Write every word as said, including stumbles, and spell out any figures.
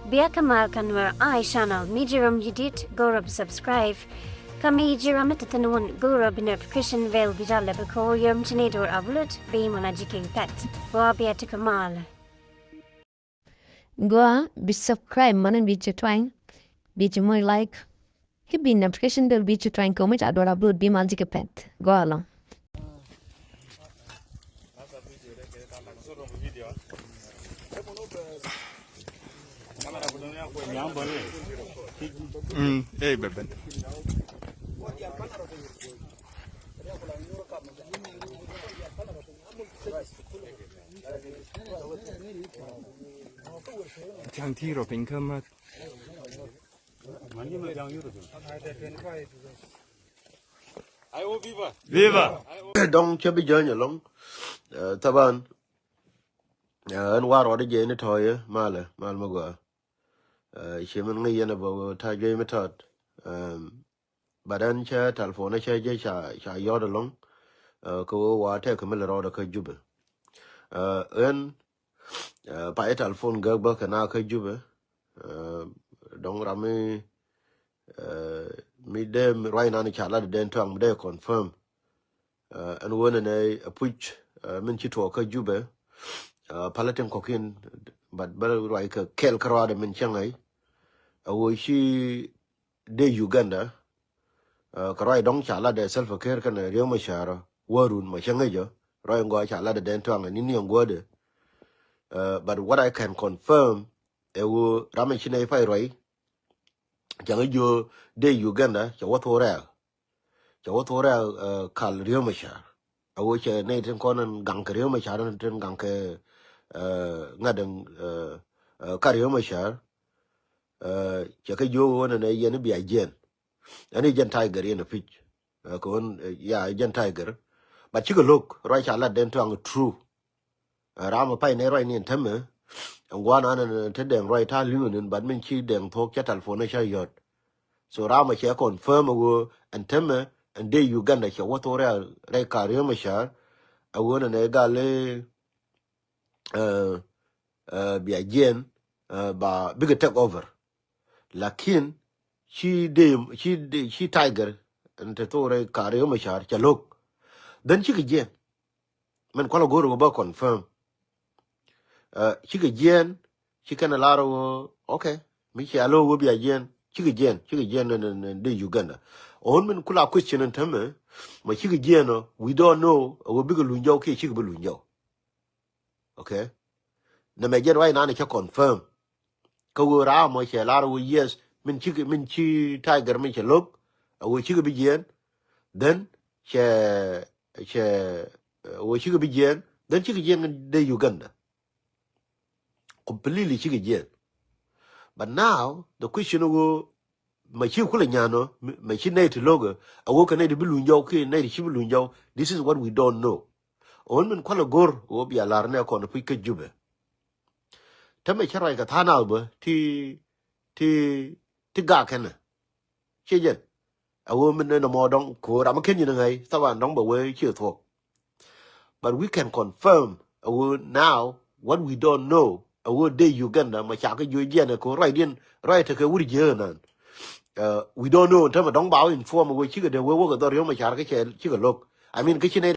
Bia kä mal kä Nuer Eye Channel, mi ji̱ rom ji̱ dit go̱o̱rä bi subscribe. Kä mi ji̱ rom mi te thi̱n wun go̱o̱rä bi notification bell bi jal lɛ bi ko̱o̱r yom ci nɛy duɔ̱ɔ̱r upload bi mɔna ji̱ keny pɛt. Gua bia ti kä mal. Gua bi subscribe mɔna bi ci twany, bi ci moc like. Ki bi notification bell bi ci twany kɛ mi ca duɔ̱ɔ̱r upload bi mal ji̱ kɛ pɛt. Gua lɔ. Mm, eh, beben. Tiang tiro piny ka mat. Viva. Dɔŋ cɛ bi jäny alɔŋ. Eh, taban. Eh, ɛn war rɔɔdɛ jɛ ni tɔyɛ malɛ mal mi gɔaa. Eh, ci min ŋäc yɛn ɛ bä wä ta̱a̱ juey mi tɔt. Em, but ɛn cɛ telephone cɛ jɛ ca, ca yɔt alɔŋ. Eh, kɛ wä wa tɛk kɛ mi lɛ rɔɔdɛ kä Jubɛ. Eh, ɛn, eh, payɛ telephone gäk bä kɛ na kä Jubɛ. Eh, dɔŋ ram mi, eh, mi dee mi ruac nan ca lat dee tuaŋ mi dee confirm. Eh, ɛn wen ɛn ɛ puc, eh, min ci tuɔɔk kä Jubɛ. Eh, palä tin kɔkin, but bä ruac kɛ kɛl kä ruaadɛ min cäŋ ɛ. Ɛ wä ci dee Uganda. Eh, kɛ ruac dɔŋ ca lat dee Salva Kiir kɛnɛ Riek Machar wä run ma cäŋ ɛ jɔ. Ruac ŋɔa ca lat dee tuaŋ ɛ ni ni ŋɔa dee. Eh, but what I can confirm, ɛ wä ram ɛ ci nɛ pay ruac. Cäŋ ɛ jɔ dee Uganda cɛ wä thok rɛɛk. Cɛ wä thok rɛɛk, eh, kal Riek Machar. A wä cɛ nɛy tin kɔn in gaŋ kɛ Riek Machar, tin gaŋ kɛ, eh, ŋa̱t in, eh, eh, ka Riek Machar. Eh, cɛ kɛ jiök ɣöö nɛnɛ yɛn i̱ bia jiɛn. Ɛn i̱ jɛn Tiger yɛn a pic. Eh, kɛ ɣöö, eh, ya, i̱ jɛn Tiger. But cikɛ lo̱k, ruac ca lat den tuaŋ true. Eh, ram a pay nɛ ruac ni ɛn tämɛ. Ɛn gua̱a̱r nan ɛn te dɛŋ ruac ta̱a̱ li̱ŋ ɛn, but min ci dɛŋ thuɔ̱k cɛ telephone cä yɔ̱t. So ram a cɛ confirm a ɣöö ɛn tämɛ, ɛn dee Uganda cɛ wä thok rɛy, rɛy ka Riek Machar. A ɣöö nɛnɛ gal i̱, eh, eh, bia jiɛn, eh, ba bikɛ take over. Lakin ci dee, ci dee, ci Tiger ɛn te thok rɛy ka Riek Machar cɛ lo̱k. Then cikɛ jiɛn. Min kualɛ go̱o̱r ɣöö bä confirm. Eh, cikɛ jiɛn, ci kɛn ɛ lar ɣöö, okay, mi cia lo̱k ɣöö bia jiɛn, cikɛ jiɛn, cikɛ jiɛn ni, ni, ni dee Uganda. Ɣän min kula question ɛn tämɛ, ma cikɛ jiɛn ɔ, we don't know ɣöö bikɛ luny jɔw kiɛ cikɛ bi luny jɔw. Okay. Nɛmɛ jɛn ruac nan cä confirm. Kä ɣöö ram ɔ cɛ lar ɣöö yes, min ci, min ci Tiger min cɛ lo̱k, a ɣöö cikɛ bi jiɛn. Then cɛ, cɛ, ɣöö cikɛ bi jiɛn. Then cikɛ jiɛn kɛ dee Uganda. Completely cikɛ jiɛn. But now the question ɣöö ma ci kulɛ nyan ɔ, ma ci nɛy ti lo̱k ɛ, a wä kɛ nɛy ti bi luny jɔw kiɛ nɛy ti ci bi luny jɔw. This is what we don't know. Ɣän min kualɛ go̱r ɣöö bia lar nɛ kɔn puc kä Jubɛ. Tämɛ cä ruac kɛ tha̱a̱ŋ nath bä ti, ti, ti gak kɛnɛ. Ciɛ jɛn. A wä min nɛ nɔmɔ dɔŋ ko̱o̱r ram ken nyin ŋäc thaban dɔŋ bɛ wee ciɛ thuɔ̱k. But we can confirm a wä now what we don't know. A wä dee Uganda ma cakɛ jiö jiɛn ɛ ko̱o̱r ruacdiɛn ruac tekɛ wur jiö nan. Uh, we don't know in tämɛ dɔŋ ba wä inform a wä cikɛ dee wee wäkɛ dhɔr yom a car kä cɛ cikɛ lo̱k. I mean kä ci nɛ